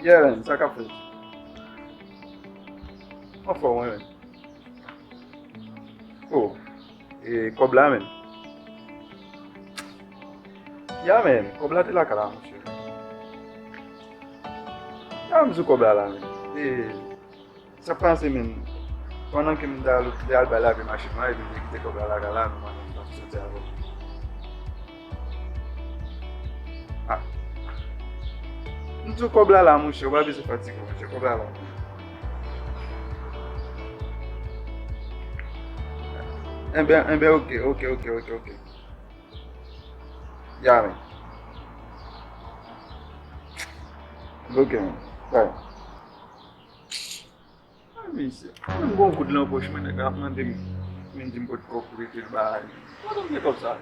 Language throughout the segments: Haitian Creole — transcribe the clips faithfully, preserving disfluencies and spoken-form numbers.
Yeah, man, sa k ap fèt? Anfòm, wi, man. Oh, e kòb la, man. Ya, man, kòb la te lakay la, monchè. Ya, m sou kòb la, la, man. E, sa k pase, man? Pandan ke m t al, te al bay lavi machin mwen, epi m te kite kòb la lakay la, nou, mwen, m t ap soti avè w. Ah. M di w kòb la la, monchè, ou pa bezwen fatige w, monchè, kòb la la. Enben, enben, ok, ok, ok, ok, ok. Ya, men. Ok, men. Bay. Ah, mesye. Mwen menm gon goud lan pòch mwen, nèg la ap mande m, vin di m pot kòb pou rete l bay. Kote m gen kòb sa?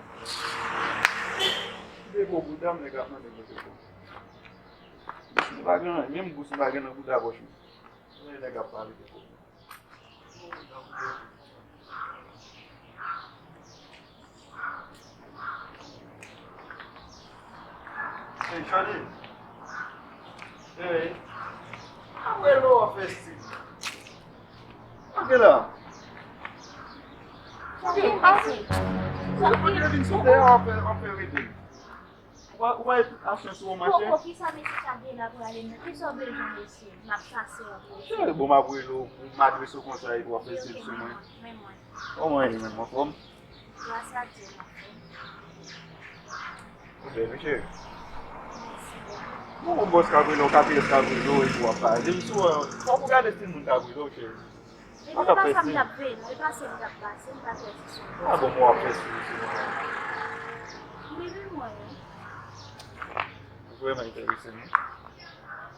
De gwo bouda m, nèg la ap mande m pote kòb. M pa gen anyen, menm gous m pa gen nan bouda pòch mwen. Kote nèg ap pale de kòb? Hey, Charlie. Hey. Apre lè w ap fè stil. Ok la. Ok, sa vin sou tè a, w ap fè, w ap fè rete. Ou pa, ou pa aksyon sou ou, machè. Poko, kisa mesye sa gen la pou ale nan? Kisa w bezwen, mesye? M ap pase w ap rete. Cheri, bon, m ap rele w, m adrese w konsa, epi w ap fè stil sou mwen. Men mwen. Kòman w ye menm, anfòm? Gras a Dye, m anfòm. Ou bèl, wi, cheri. Mèsi bòkò. Bon, yon bòs ka rele w, K P S ka rele w, epi w ap pale. Dim sou, fòk ou gade stil moun k ap rele w, cheri. Epi se pa sa m t ap veye, non. E pase m t ap pase, m pa t wè se sou. Ah bon, w ap fè sou, sou mwen. Bebe mwen. Ou vrèman enterese m, wi.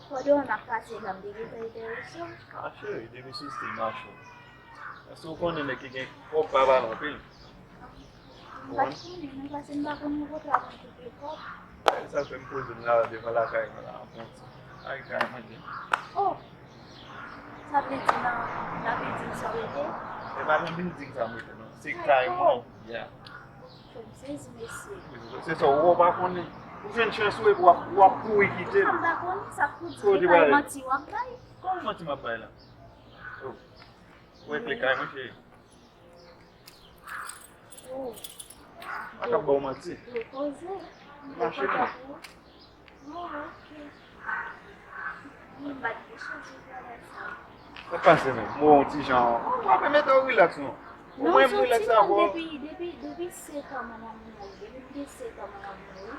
Pandan w ap pase la, m te gentan enterese w. Ah, cheri, depi sou stil mache w. Èske w konnen nèg ki gen kòb pa pale anpil? M pa t konnen, non, paske m pa konn yon kote a mwen kite kòb. E sa fè m poze m la devan lakay mwen la, anpranti. Ay, kay mwen di. Oh! Sa vle di nan, nan bilding sa w rete? E pa nan bilding sa m rete, non. Se kay mwen. Yeah. Fè m sezi, mesye. Se sa, ou pa konnen. Ou jwenn chans ou epi w ap, w ap kouri kite l. Sa m pa konnen, sa pou di, li bay manti w ap bay. Kòman manti m ap bay la? Oh. Ou wè kle kay mwen, cheri? Oh. Pa ka ba w manti. Ou poze. Mache non. Oh, ok. Mwen pa t gen sonje travay sa. Sa pase menm? Mwen yon ti jan. W ap mete w rilaks non. Ou mwen m rilaks avè w. Depi, depi, depi sèt an manman m mouri. Depi m gen sèt an manman m mouri.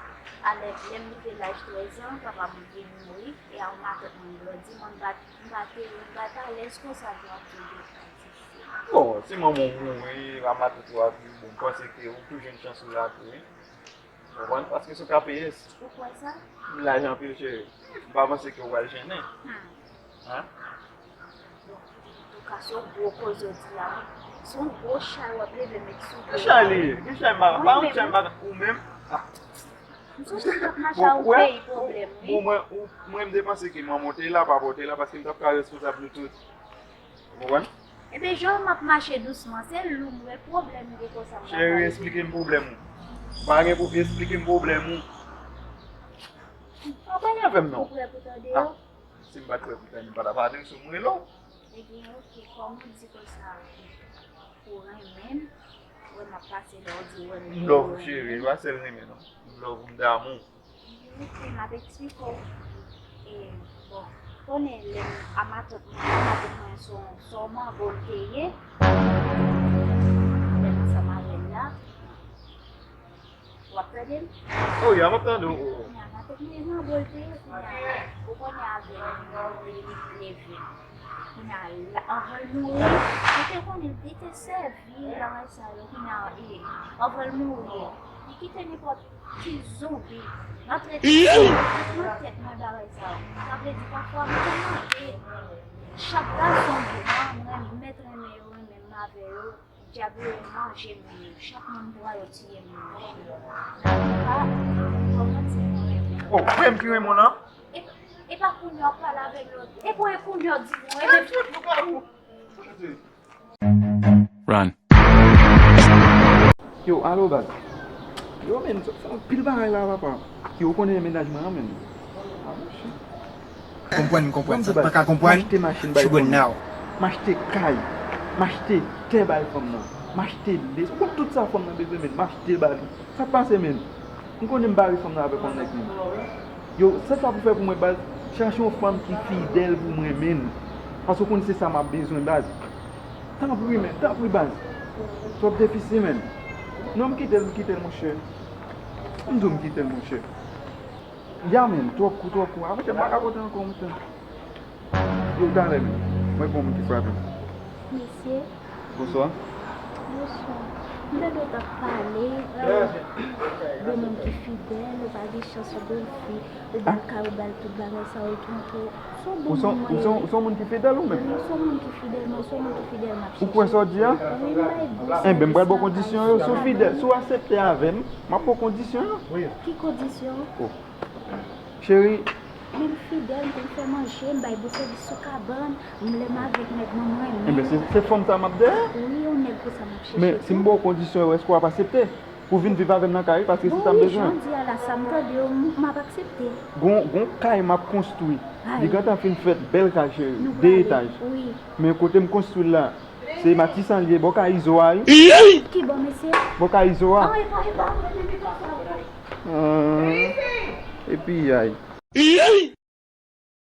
Alè, lè m rive laj trèz an, papa m vin mouri. E a yon matant mwen grandi, mwen pa, m pa te, m pa t alèz konsa pou w ap di de kantite. Bon, si manman w mouri, a matant ou a viv, bon, m panse ke ou tou jwenn chans ou la tou, wi. Ou konprann? Paske sou K P S. Ou kwè sa? M laj anpil, cheri. M pa panse ke w pral jennen. Hmm. Hein? Bon, antouka, se yon gwo koze w di la, wi. Se yon gwo chay w ap leve met sou do. Ki chay li ye? Ki chay m pa, pa yon chay m pa, ou menm? Ah. M sonje m t ap mache a yon peyi pwoblèm, wi. Bon, mwen, ou, mwen, m te panse ke manman w te la, papa w te la, paske m t ap ka responsab nou tout. Ou konprann? Ebyen, jan m ap mache dousman, se lou m wè pwoblèm m gen konsa m pa ka regle. Cheri, esplike m pwoblèm ou. Pa gen pwoblèm, esplike m pwoblèm ou. A, pa gen avè m non. Ou prè pou tande yo? Ah, si m pa t prè pou tande, m pa t ap adrese w, m rele w. Ebyen, ok, kòm ou di konsa, ou renmen m, wè m ap pase lè w di w renmen m. M love ou, cheri, e pa sèl renmen non. M love ou, m damou. Ok, m ap eksplike w. E, bon, konnen lè m a matant mwen, matant mwen se yon, se yon manbo l te ye. Lè m ansanm avè l la. W ap tande m? Wi, m ap tande w. Kounye a, matant mwen manbo l te ye, kounye a, ou konnen avè l, li leve. Kounye a, anvan l mouri, ou te konnen l te sèvi bagay sa yo, kounye a, e, anvan l mouri, li kite nenpòt ki zonbi. Nan tèt mwen, nan tèt mwen bagay sa yo. Sa vle di, pafwa, m te mande chak gason ke mwen, mwen mèt renmen yo, renmen m avè yo, dyab yo manje moun yo. Chak moun dwa yo tiye moun yo. Nan pa, kòman di mwen renmen yo? Oh, frè m ki renmen w lan? E, e pa kounye a w ap pale avè m lòt. E pou e kounye a w di mwen renmen m. Run. Yo, alo, baz. Yo, men, sa, sa anpil bagay la, papa. Yo, ou konnen mennaj mwen an, men. Ah, mon chè. Konprann, m konprann. Sa pa ka konprann. M achte machin bay fanm nan. M achte kay. M achte tè bay fanm nan. M achte lès. Ou konn tout sa fanm nan bezwen, men m achte l ba li. Sa k pase, men? M konnen m bare fanm nan avèk yon nèg, men. Yo, se sa pou fè pou mwen, baz. Chache yon fanm ki fidèl pou mwen, men. Paske w konn se sa m ap bezwen, baz. Tanpri, men. Tanpri, baz. Twòp defisi, men. Non, m kite l, m kite l, monchè. M di w m kite l, monchè. Ya, men. Twòp kou, twòp kou. A, monchè, m pa ka pote ankò, monchè. Yo, talè, men. Mwen gon moun ki frape. Mesye. Bonswa. Bonswa. M tande w t ap pale, euh, de moun ki fidèl, ou pa gen chans, ou gen fi, ou ba l kay, ou ba l tout bagay sa, ou twonpe w. Ou se yon bon moun, ou se yon, ou se yon moun ki fidèl ou menm? Wi, m se yon moun ki fidèl, mwen se yon moun ki fidèl, m ap chèche. Ou kwè sa w di a? Wi, m bay bon sèvis la. Enben, m pral ba w kondisyon yo, si w fidèl, si w aksepte avè m, m ap ba w kondisyon yo. Ki kondisyon? Oh. Cheri. Men m fidèl, m konn fè manje, m bay bon sèvis sou kabann, m lè m avèk nèg mwen, mwen renmen. Enben, se, se fanm sa m ap dèyè. Wi, yon nèg konsa m ap chèche tou. Men si m ba w kondisyon yo, èske w ap aksepte? Pou vin viv avè m nan kay, paske se sa m bezwen. Bon, wi, jan w di a la, sa m tande yo, m, m ap aksepte. Gon, gon kay m ap konstwi. Li gentan fin fèt, bèl kay, cheri, de etaj. Wi. Men kote m konstwi l la, se Matisan l ye, bò kay Izo a, wi. Ki bò, mesye? Bò kay Izo a. Ah, e pa, e pa, e pa, e pa. Ah, epi, ay.